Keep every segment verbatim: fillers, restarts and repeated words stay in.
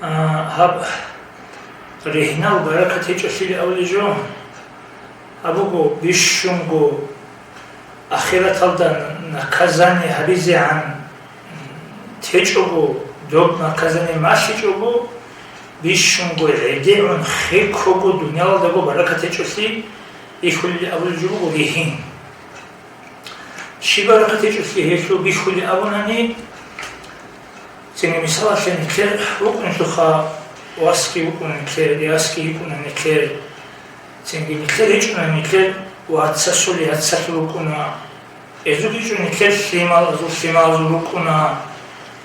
А, гьаб ригьнал баракат гьечӀолъили абулеб жо, гьаб буго бищунго ахираталда наказание гьабизегӀан течӀого, доб наказание малъичӀого, бищунго гӀедегӀун хеккого дуниялалдаго баракат гьечӀолъи бихьулеб абулеб жо буго ригьин. Щиб баракат гьечӀолъи гьелъул бихьулеб абунани, цинги мисалалъе нилъер вукӀунелъулха, васги вукӀуна нилъер, ясги йикӀуна нилъер, цинги нилъер гьечӀуна нилъер вацасул яцалъул рукӀуна, гьезул гьечӀо нилъер лъималазул лъималазул рукӀуна.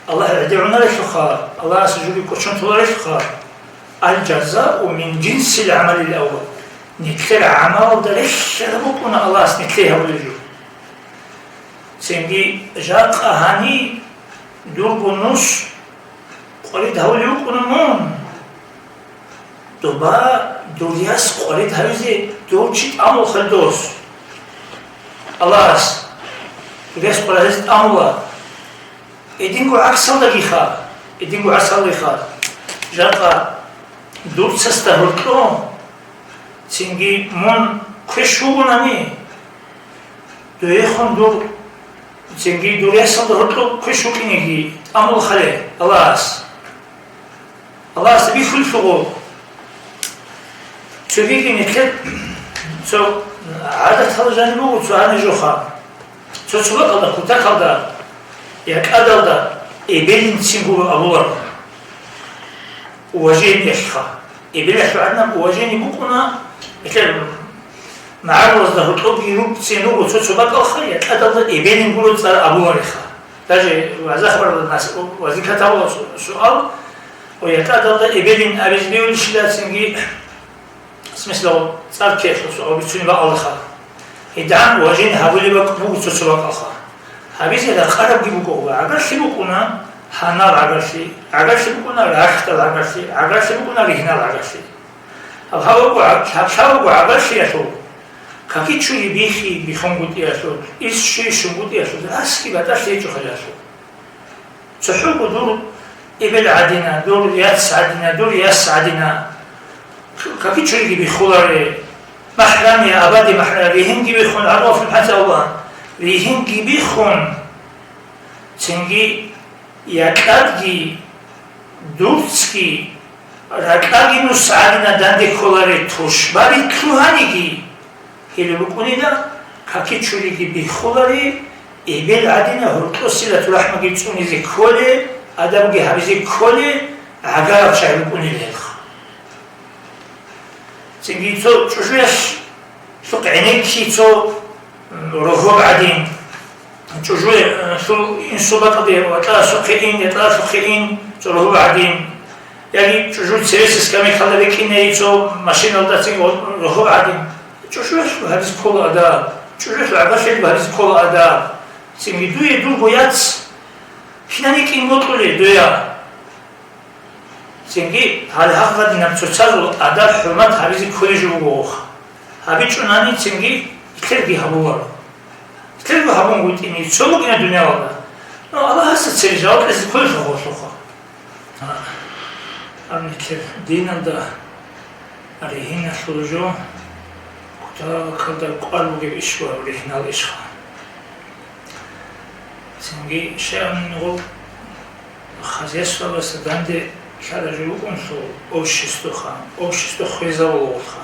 Аллагь гӀедегӀунарелъулха, Аллагьас жуги кӀочон толарелъулха, «Аль-жазау мин жинсил гӀамалил аввал». Нилъер гӀамалалда релълъараб букӀуна Аллагьас нилъее гьабулеб жо. Цинги жакъа гьани дурго нус къварид гьавулев вукӀуна мун. Доба дур яс къварид гьавизе дов чи тӀамулха дос. Аллагьас дур яс къварид гьавизе тӀамула. Эдинго гӀаксалдагиха, эдинго гӀаксалдагиха. Жакъа дур цасда гьоркьо, цинги мун квеш вугонани, дуехун дур, цинги дур ясалда гьоркьо квеш вукӀинеги тӀамулхале Аллагьас. Аллагьасда бихьулелъул. Цогиги нилъер цо гӀадатал жаниб буго цо гьаниб жоха. Цо-цо бакӀалда, кутакалда, якӀадалда эбелинцин гуро абуларо. Уважениелъха. Эбелалъул гӀадинаб уважение букӀуна, нилъер магӀарулазда гьоркьобги рукӀцин руго цо-цо бакӀалха, якӀадалда эбелин гуро цӀар абулареха. Даже вагӀза-хабаралда нас-, вазикатабула су-, суал, ва якӀадалда эбелин абизе бевлъищилацинги, в смысле, цӀар ккеялъул суал бицунеб бакӀалдаха. ГьедигӀан уважение гьабулеб бакӀ буго цо-цо бакӀалха. Гьабизе ракъарабги буго, ва гӀагарлъи букӀуна гьанал гӀагарлъи, гӀагарлъи букӀуна рахьдал гӀагарлъи, гӀагарлъи букӀуна ригьнал гӀагарлъи. Гьаб гьаб буго гӀа-, гьаб лъаб буго гӀагарлъиялъул, каки чури бихи бихунгутӀиялъул, ис щуй щунгутӀиялъул, расги батӀалъи гьечӀо халялъул. ЦохӀого дур эбел гӀадина, дур яц гӀадина, дур яс гӀадина. Каки чуриги биххуларе. МахӀрамия, абади, махӀра-, ригьинги биххун, гӀадула хӀанчӀ Аллагь, ригьинги биххун, цинги якьадги, дурцги, ракьаги нус гӀадина данде кколаре, тушбаби лъугьаниги, гьел рукӀунила, каки чуриги биххулари, эбел гӀадина гьоркьосила турахӀмаги цӀунизе кколе, адабги гьабизе кколе, гӀагарал чагӀи рукӀунила гьелха. Цинги цо чӀужуялъ лъухъ гӀенекки цо, м, рогьоб гӀадин, чӀужуе, э, лъул инсул бакӀалде ватӀа сухъе ин, ятӀа сухъе ин, цо рогьоб гӀадин, яги чӀужу цевеса скамейкалда рекӀине цо машиналда цин рогьоб гӀадин. ЧӀужуялъ гьабиз ккола адаб, чӀужуялъ гӀагарлъи гьабиз ккола адаб. Цинги дуе дурго яц кинани кӀин бокьуле дуя. Цинги гьале гьагъадинаб цоцазул адаб-хӀурмат гьабизе кколеб жо буго. ГьабичӀунани цинги итлъерги гьабуларо. Итлъерго гьабунгутӀини цо букӀина дуниялалда. Ну, Аллагьасда цере жаваб кьезе кколелъул гьолъухъа. Гьаниб нилъер диналда ригьиналъул жо кутакалда кӀвар бугеб иш ва ригьинал ишха. Цинги щайгӀун гъоб хозяйствоялдаса данде лъараб жо букӀунлъул обществоха, общество хвезабулгъулха.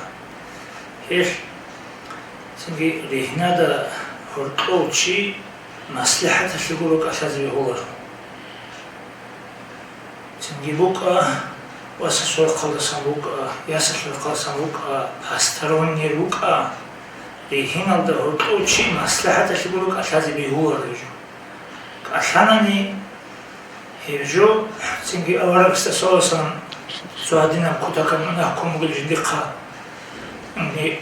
Гьелъ цинги ригьнада гьоркьов чи маслихӀаталъе гуро кӀалъазе бегьуларо. Цинги букӀа, васасул рахъалдасан букӀа, ясалъул рахъалдасан букӀа, посторонний рукӀа, ригьиналда гьоркьов чи маслихӀаталъе гуро кӀалъазе бегьуларо гьев жо. КӀалъанани гьев жо, цинги аварагасда саллаллагьу гӀалайгьи ва саллам цо гьадинаб кутакаб мунагь ккун бугел жиндихъа, цинги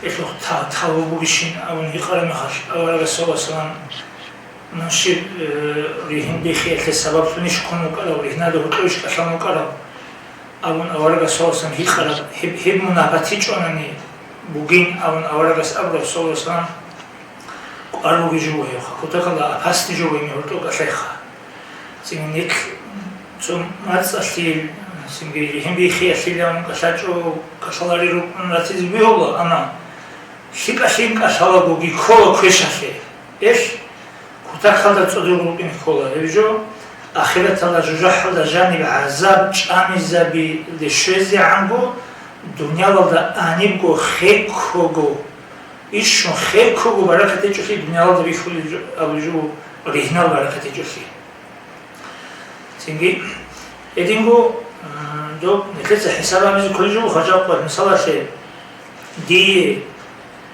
гьелъухъ та-, тавбу бугищин абун гьикъараб мехалъ, аварагас саллаллагьу гӀалайгьи ва саллам Нушиб, э, ригьин биххиялъе сабаблъунищ ккун вукӀарав, ригьнада гьоркьовищ кӀалъан вукӀарав? Абун аварагас саллаллагьу гӀалайгьи ва саллам гьикъараб, гьеб, гьеб мунагь батичӀонани бугин, абун аварагас абураб саллаллагьу гӀалайгьи ва саллам, кӀвар бугеб жо буго гьебха, кутакалда опасный жо буго гьоркьов кӀалъайха. Цинги нилъ цо мацӀалъил, Цинги ригьин бихиялъилан кӀалъачӀо, кӀалъалари рукӀун ратизе бегьула, амма лъикӀалъин кӀалъалагоги ккола квешалъе. Эл кутакалда цӀодор рукӀине ккола. Гьеб жо ахираталда жужахӀалда жаниб гӀазаб чӀамизабизе щвезегӀанго, дуниялалда анибго хеккого, ишшун хеккого баракат гьечӀолъи дуниялалда бихьулеб жо-, абулеб жо ригьнал баракат гьечӀолъи. Цинги, гьединго, м, доб нилъеца хӀисаб гьабизе кколеб жо, хважалъ, мисалалъе, дие,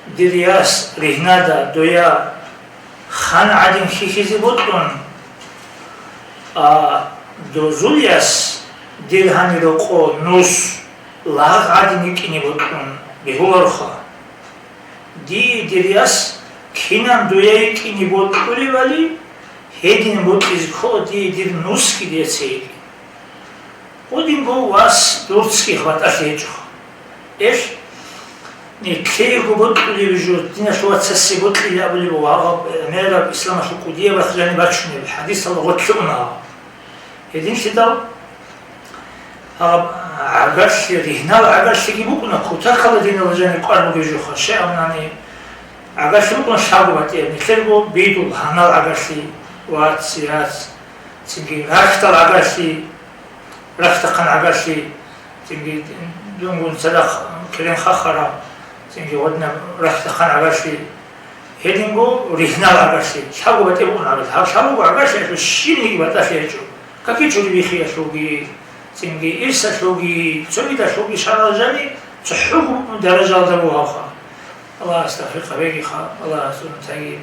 дир яс ригьнада доя хан гӀадин хьихьизе бокьун, а дозул яс дир гьанир рокъо нус лагъ гӀадин йикӀине бокьун бегьулароха. Дие дир яс кинан дуе йикӀине бокьулебали, гьедин бокьизе ккола дие дир нусги дие цейги. Гьединго вас дурцги хватӀалъи гьечӀо. Эл, нилъеего бокьулеб жо, диналъул вацасе бокьилеб абулеб ва гьаб, гӀемераб исламалъул кӀудияб рахъ жаниб бачунеб хӀадисалда гъорлъ уна. Гьединлъидал гьаб гӀагарлъи, ригьнал гӀагарлъиги букӀуна, кутакалда диналда жаниб кӀвар бугеб жоха, щай абунани, гӀагарлъи букӀуна лъабго батӀияб, нилъерго бидул, гьанал гӀагарлъи, вац, яц, цинги рахьдал гӀагарлъи, рахьдахъан гӀагарлъи, цинги дунгун цадахъ керен хахара, цинги гъодинаб рахьдахъан гӀагарлъи, гьединго ригьнал гӀагарлъи, лъабго батӀи букӀун гӀагарлъи. Гьаб лъабго гӀагарлъи гьелъул щибниги батӀалъи гьечӀо. Каки чури бихиялъулги, цинги ирсалъулги, цогидалъулги шаргӀалда жаниб цохӀого даражалда бугьаха. Аллагьас тавфикъ гьабегиха, Аллагьас унтаги.